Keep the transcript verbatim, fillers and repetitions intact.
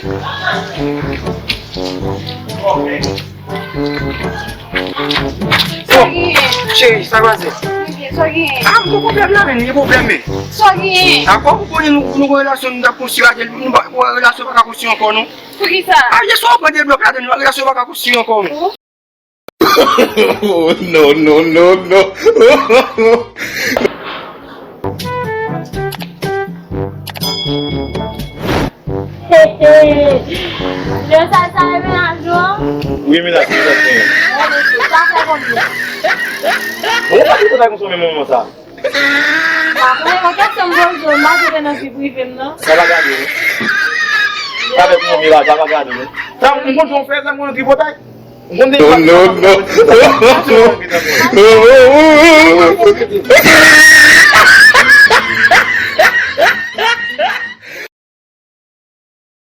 Sa w genyen? Cheri, sa k pase? Mwen byen, sa w genyen? Ah, m gen pwoblèm la, men, m gen pwoblèm, men. Sa w genyen? Dakò, ou konnen nou, nou gen relasyon, nou t ap konstwi, nou pa, relasyon pa ka konstwi ankò, non. Poukisa? Ah, yè swa ou pran de blòk ladan, relasyon pa ka konstwi ankò, non. Oh, no, no, no, no. Yo, sa, sa e menaj ou an? Wi, menaj mwen, sa genyen. Sa fè konbyen? Bon, ou pa di kontak konsa menm moman sa. Pa konnen, yon kesyon m poze w, m pa tande nan vi prive m, non. Sa pa gade, non. Sa fè konbyen la, sa pa gade, non. Sa, m konn jan w fè, sa, m konn tripotay. M konn No, no, no.